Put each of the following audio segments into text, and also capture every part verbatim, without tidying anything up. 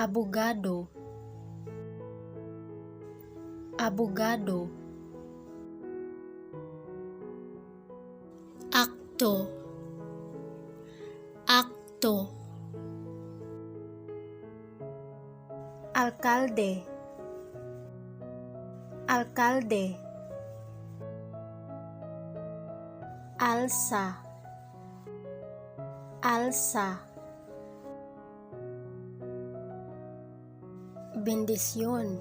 Abogado. Abogado. Akto. Akto. Alkalde. Alkalde. Alsa. Alsa. Bendisyon.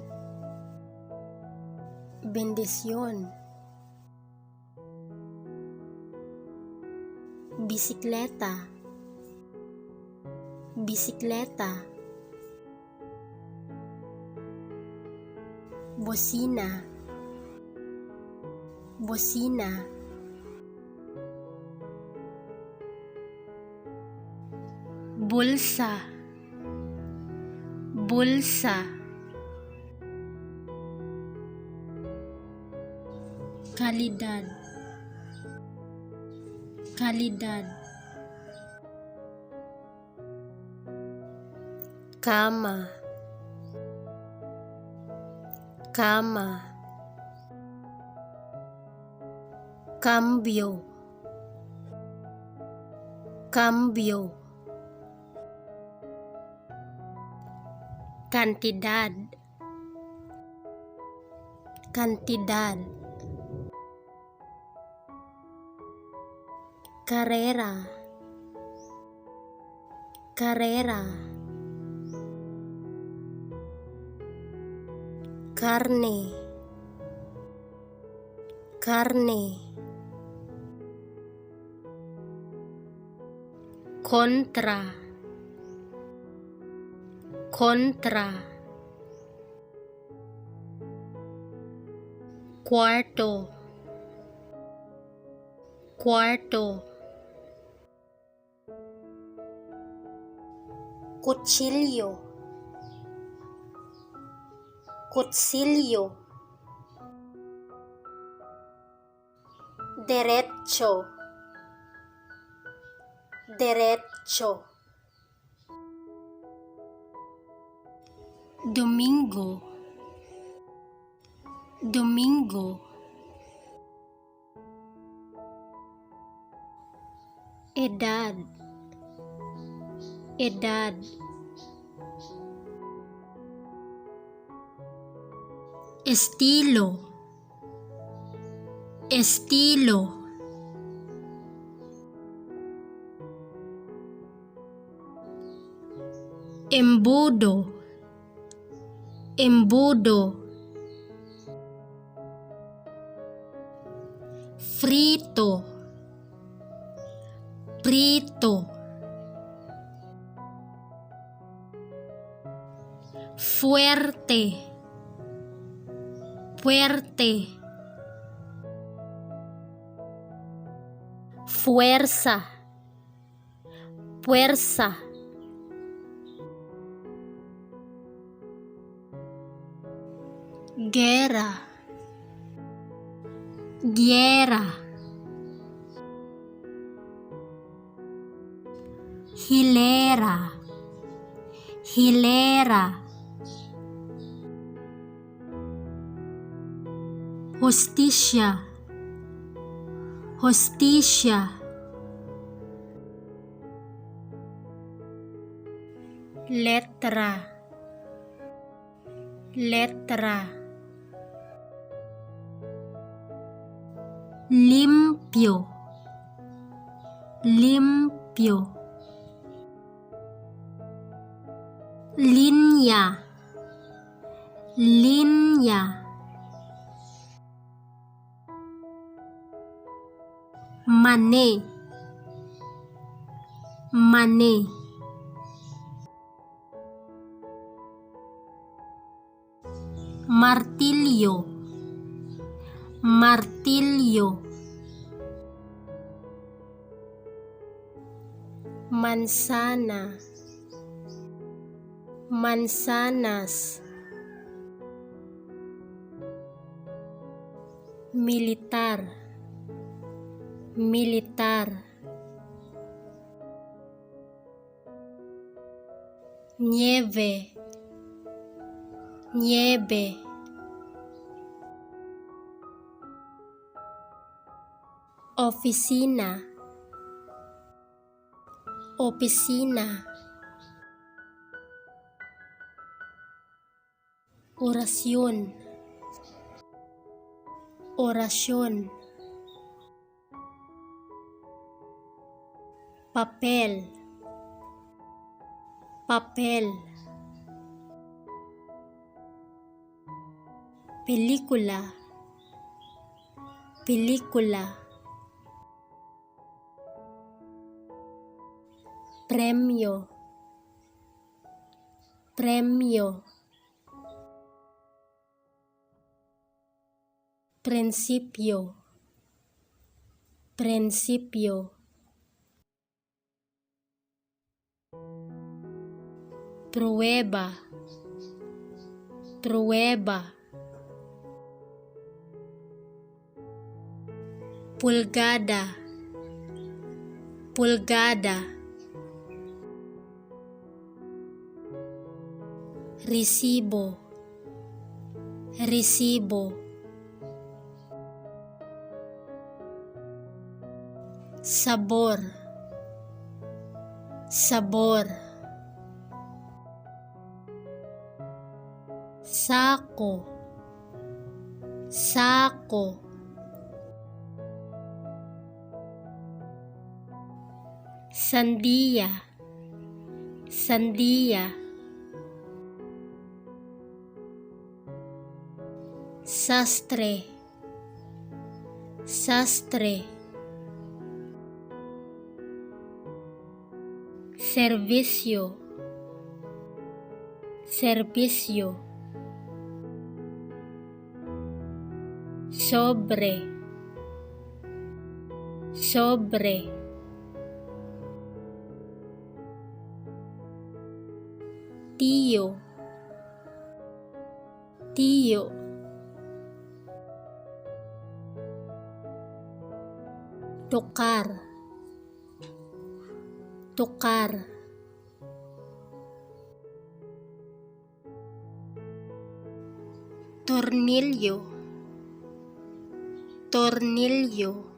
Bendisyon. Bisikleta. Bisikleta. Bosina. Bosina. Bulsa. Bulsa. Kalidad. Kalidad. Kama. Kama. Kambyo. Kambyo. Kantidad. Kantidad. Karera. Karera. Karne. Karne. Kontra. Kontra. Kuwarto. Kuwarto. Kutsilyo. Kutsilyo. Derecho. Derecho. Domingo. Domingo. Edad. Edad. Estilo. Estilo. Embudo. Embudo. Frito. Prito. Fuerte. Fuerte. Fuerza. Puwersa. Gera. Gera. Hilera. Hilera. Hustisya. Hustisya. Letra. Letra. Limpyo. Limpyo. Linya. Linya. Mani. Mani. Martilyo. Martilyo. Mansana. Mansanas. Militar. Militar. Nieve. Niebe. Opisina. Opisina. Orasyon. Orasyon. Papel. Papel. Pelikula. Pelikula. Premyo. Premyo. Prinsipyo. Prinsipyo. Pruweba. Pruweba. Pulgada. Pulgada. Resibo. Resibo. Sabor. Sabor. Sako. Sako. Sandiya. Sandiya. Sastre. Sastre. Serbisyo. Serbisyo. Sobre. Sobre. Tiyo. Tiyo. Tukar. Tukar. Tornilyo. Tornilyo.